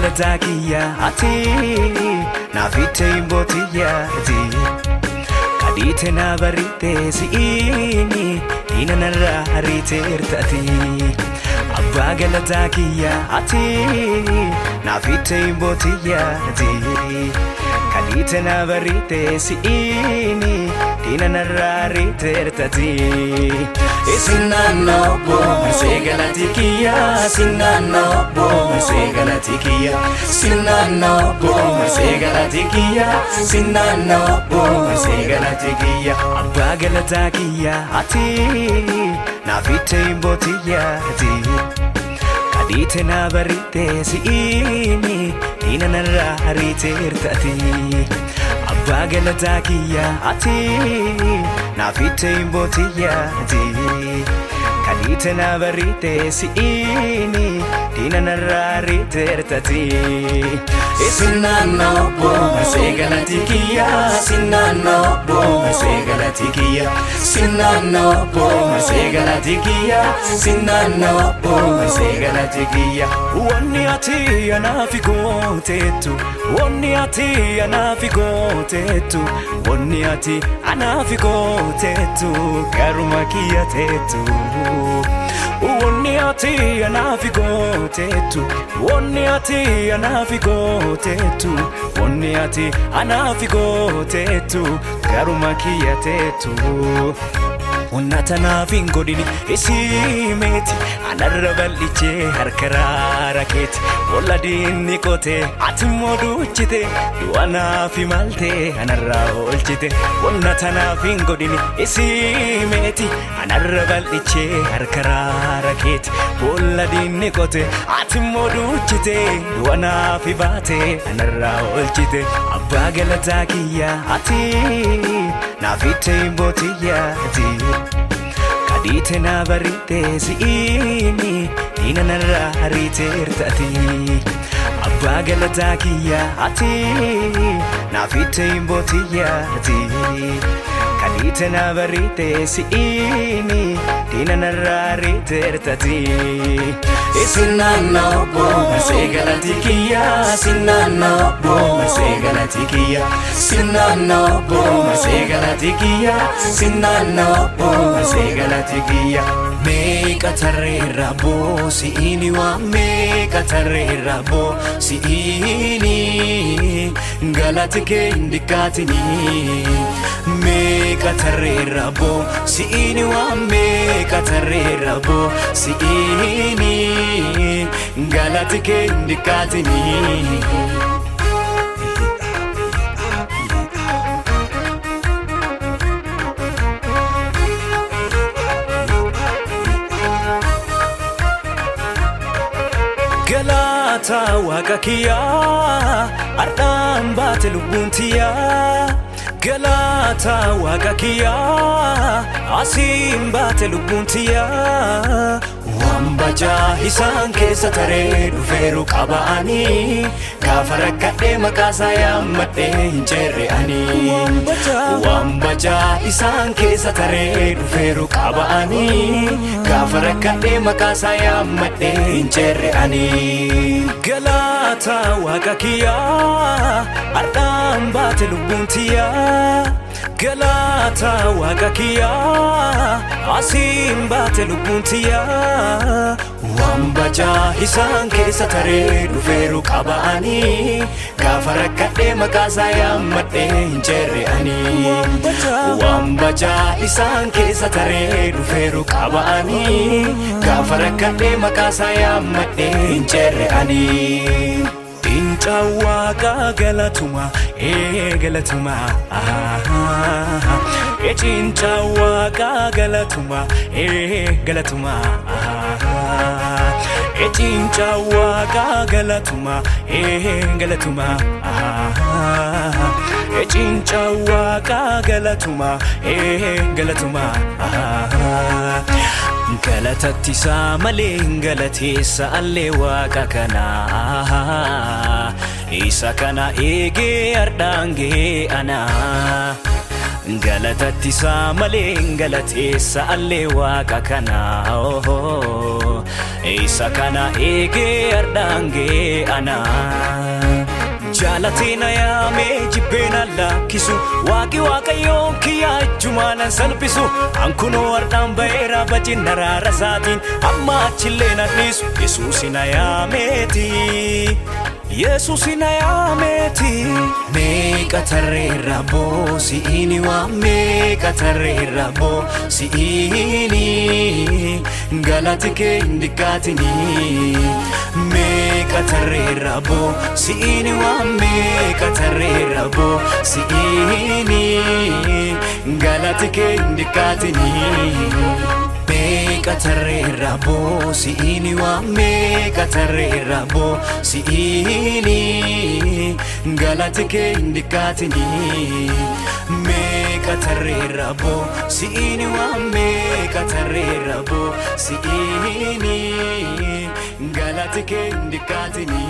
Galataa kiyya ati naaf itti bootiyya ati kadhiite na bariite si'iini diina narraa ariiteertati. Abbaa galataa kiyya ati naaf itti bootiyya ati kadhiite na bariite si'iini diina narraa ariiteertati. Isin obbo marsee galati kiyya, sinnaanna obbo marsee galati kiyya, sinnaanna obbo marsee galati kiyya, sinnaanna obbo marsee galati kiyya. Abbaa galataa kiyya ati naaf itti bootiyya ati kadhiite na bariite si'iini diina narraa ariiteertati. Abbaa galataa kiyya ati naaf itti bootiyya ati kadhiite na bariite si'iini diina narraa ariiteertati. Isin obbo marsee galati kiyya, sinnaanna obbo marsee galati kiyya, sinnaanna obbo marsee galati kiyya, sinnaanna obbo marsee galati kiyya. Wanni ati anaaf gooteettu, wanni ati anaaf gooteettu, wanni ati anaaf gooteettu garuma kiyya teettu. Wanni ati anaaf gooteettu, wanni ati anaaf gooteettu, wanni ati anaaf gooteettu garuma kiyya teettu. Wanna tanaaf hin godhini isii meeti anarra bal'ichee harka raara keeti boolla diinni qotee ati immoo duuchite du'a naaf himaltee anarraa oolchite. Wanna tanaaf hin godhini isii meeti anarra bal'ichee harka raara keeti boolla diinni qote ati immoo duuchite du'a naaf baate anarraa oolchite. Abbaa galataa kiyya ati naaf itti bootiyya ati kadhiite na bariite si'iini diina narraa ariiteertati. Abbaa galataa kiyya ati naaf itti bootiyya ati kadhiite na bariite si'iini diina narraa ariiteertati. Isin obbo marsee galati kiyya, sinnaanna obbo marsee galati kiyya, sinnaanna obbo marsee galati kiyya, sinnaanna obbo marsee galati kiyya. Meeqa tarreerra boo si'iini waa meeqa tarreerra boo si'iini galati kee hin diqqaatini. Meeqa tarreerra boo si'iini waa meeqa tarreerra boo si'iini galati kee hin diqqaatini. Galata waaqa kiyyaa har'aan baate lubbuun tiyyaa. Galata waaqa kiyyaa asiin baate lubbuun tiyyaa. Waan bajaa isaan keessa taree dhufeeru qaba'anii gaafa rakkadhee maqaasaa yaammadhee hin ceerre ani. Waan bajaa isaan keessa taree dhufeeru qaba'anii gaafa rakkadhee maqaasaa yaammadhee hin ceerre ani. Galata waaqa kiyyaa har'aan baate lubbuun tiyyaa. Galata waaqa kiyyaa asiin baate lubbuun tiyyaa. Waan bajaa isaan keessa taree dhufeeru qaba'anii gaafa rakkadhee maqaasaa yaammadhee hin ceerre ani. Waan bajaa isaan keessa taree dhufeeru qaba'anii gaafa rakkadhee maqaasaa yaammadhee hin ceerre ani. Cincaa waaqa galatuma ee galatuma, ee cincaa waaqa galatuma ee galatuma, ee cincaa waaqa galatuma ee galatuma, ee cincaa waaqa galatuma ee galatuma. Galatatti isaa malee hin galateessa allee waaqa kanaa isa kana eegee hardhaan gahee ana. Galatatti isaa malee hin galateessa allee waaqa kanaa. Isa kana eegee hardhaan ga'ee ana. Jaalatee na yaamee jibbee na lakkisu, waaqi waaqayyoon kiyyaa ijjumaa nan salphisu. Ankunoo hardhaan ba'eera bajinna raara isaatiin, amma achillee na dhiisu. Yesuusi na yaameeti. Yesuusi na yaameeti. Meeqa tarreerra boo si'iini waa, meeqa tarreerra boo si'iini, galati kee hin diqqaatini. Meeqa tarreerra boo si'iini waa, meeqa tarreerra boo si'iini, galati kee hin diqqaatini. Meeqa tarreerra boo si'iini waa, meeqa tarreerra boo si'iini, galati kee hin diqqaatini. Meeqa tarreerra boo si'iini waa, meeqa tarreerra boo si'iini, galati kee hin diqqaatini.